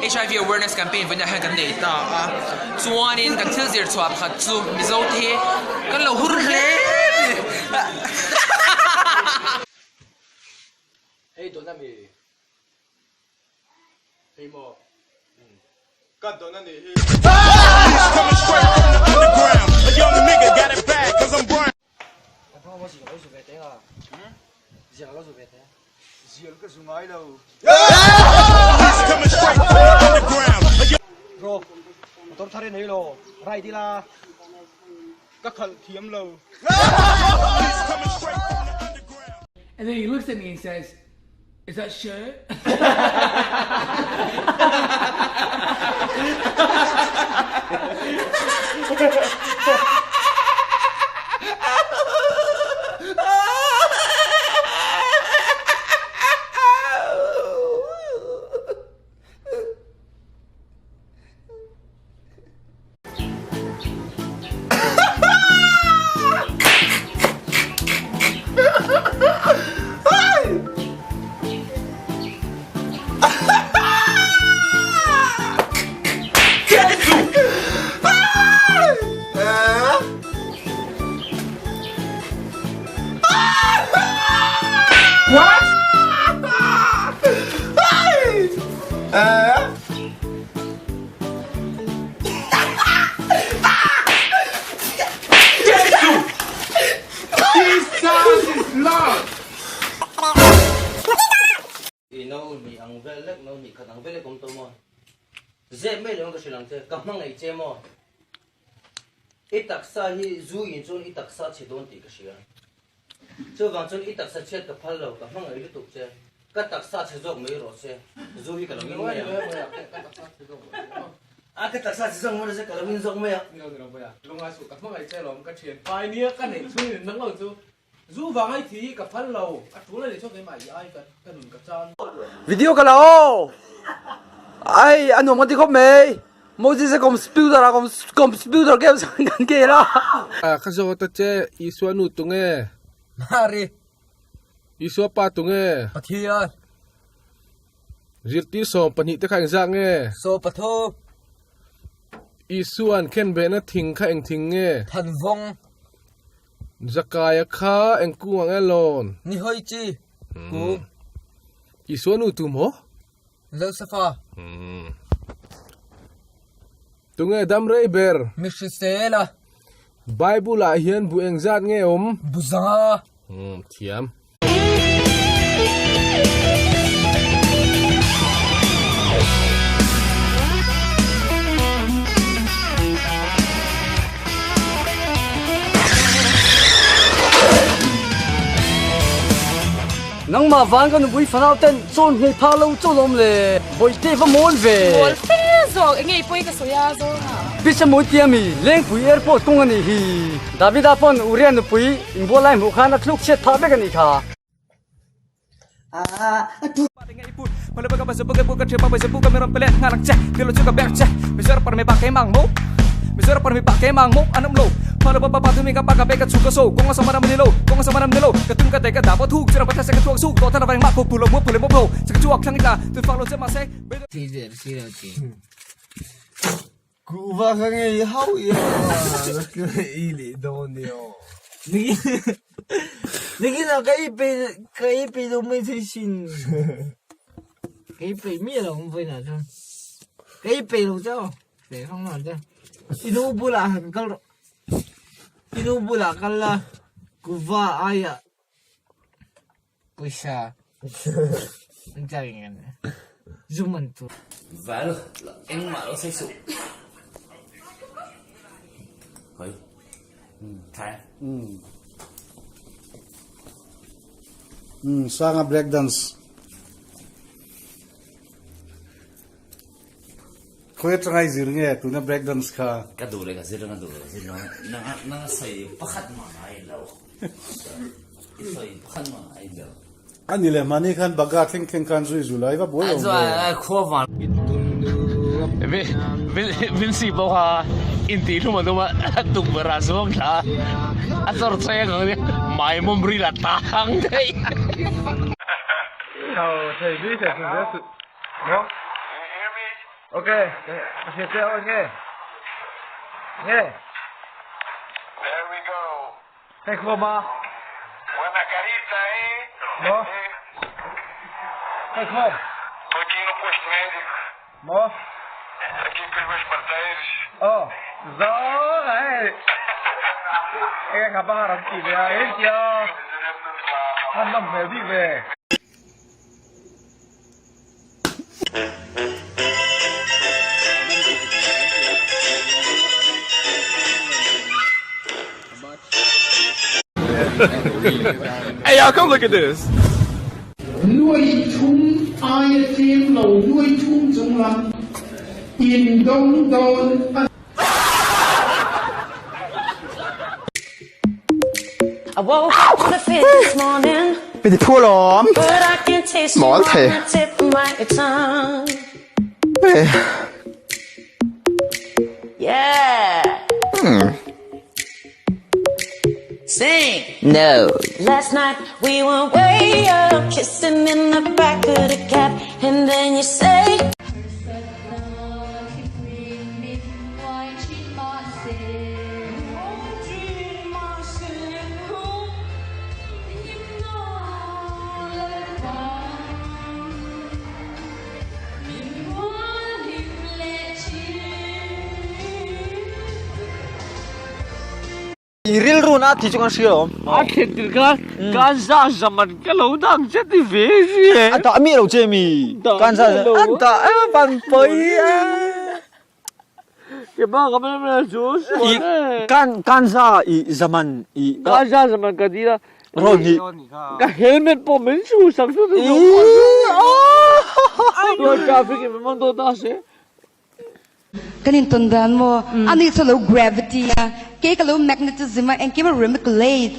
HIV awareness campaign vawiinah hian kan nei ta a chuanin kan thil zir chhuah pakhat chu Mizo te hi kan lo hur hle a ni. Hei dawn ami? Hei maw? Ka dawn a nih hi. Zial ka zu ngai lo. Bro, motor thar i nei lo, ride ila. Ka khalh thiam lo. And then he looks at me and says, Is that shirt? I no hnih ang vel lek, no hnih khat ang vel lek awm tawh maw? Zep mai lo ang ka hrilh ang che, ka hmangaih che maw? I taksa hi zu in chuan i taksa chhe dawn tih ka hria. Chuvang chuan i taksa chhiat ka phal lo, ka hmangaih lutuk che. Ka taksa chhe zawk mai rawh se, zu hi ka lo in mai ang. A ka taksa chhe zawk mai rawh se, ka lo in zawk mai ang. Ni lo, ni lo Bawiha, lunga suh, ka hmangaih che alawm, ka thian pai nia ka neih chhung in nang lo chu zu vang ai thi hi ka phal lo, a tul a nih chuan keimah i ai ka ka nun ka chan. Video ka la aw! Ai a nuam ka ti khawp mai! Moses a computer a computer games kan khel a. Ka zawt a che, Isua nu tunge? Mari. Isua pa tunge? Pathian. Zirtir 12 te kha engzak nge? 13. Isua'n khenbehna thing kha eng thing nge? Thanvawng. Zakaia kha eng kung ang e lawn? Nihawi chi kung. Isua nu tu maw? Josefa. Tunge dam rei ber? Mi hrisel a. Bible ah hian bu engzat nge awm? Bu zanga. Thiam. Nangmah van ka nupui fanau ten chawn hmei phak lo chaw lawm le Bawihte va mawl ve. Mawl fe zawk enge i pawi ka sawi a zawng a. Pisha mawi tia mi Lengpui airport kawng a nih hi. Davida pawn Uria nupui inbual lai hmuh khan a thluk chhiat phah vek a nih kha. Kuhva ka ngei hauh i a ka ei leh dawn e aw. Nikin ah ka ei peih ka ei peih lo mai thei sin. Ka ei peih miah lo ang vawiinah chuan. Ka ei peih lo che aw. Leh hrang hrang che. I nu bulah han kal rawh. I nu bulah kal la kuhva aiah pawisa an tla reng reng a. Zum an tur. Val, engmah lo sawi suh. Hoi. Tha. Sanga break dance. Khawi atanga i zir nge tuna break dance kha? Ka duh leh ka zir ka duh leh ka zir lo. Nanga nanga sawi pakhat mah ngai lo. I sawi pakhat mah ngai lo. Ani leh mahni khan baga thleng thleng khan zui zul a i va buai lo ve. Khua van. Vincy pawh kha intihhlum a tum a, tukverh ah suak thla a, a chawr cheng ang nia, maimawm ril a tang daih. Ok, ka hria che aw nge. Nge. There we go. Hei khawm a. Buena carita, eh? Mo. Hei khawm. Tô aqui no posto médico. Mo. Aqui com os meus parceiros. Oh, zo hei. Eng ka ba ram ti ve a, en tia. Han nam hmel bik ve. Hey y'all, come look at this. Nuai thum aia tlem lo nuai thum chung lam in dawng dawn a. I woke up with a fit this morning. Bị thua lắm. But I can taste you Món on thề. the tip of my tongue. Ê. Yeah. Hmm. Sing. No. Last night we were way up, kissing in the back of the cab, and then you say. I rilru na thi chu kan hria awm. A thlen tir khan Gaza zaman ka lo dang che ti ve si e. A dah mi lo che mi. Gaza a dah a van pawi a. Ke ba ka mena mena chu suan e. Kan Gaza i zaman i. Gaza zaman ka ti la. Ron hi. Ka helmet pawh min chu sak chu tu. I traffic in man do ta se. Kan intawn dan maw? Ani chu lo gravity a, kei ka lo magnetism a, engkim a remiculate.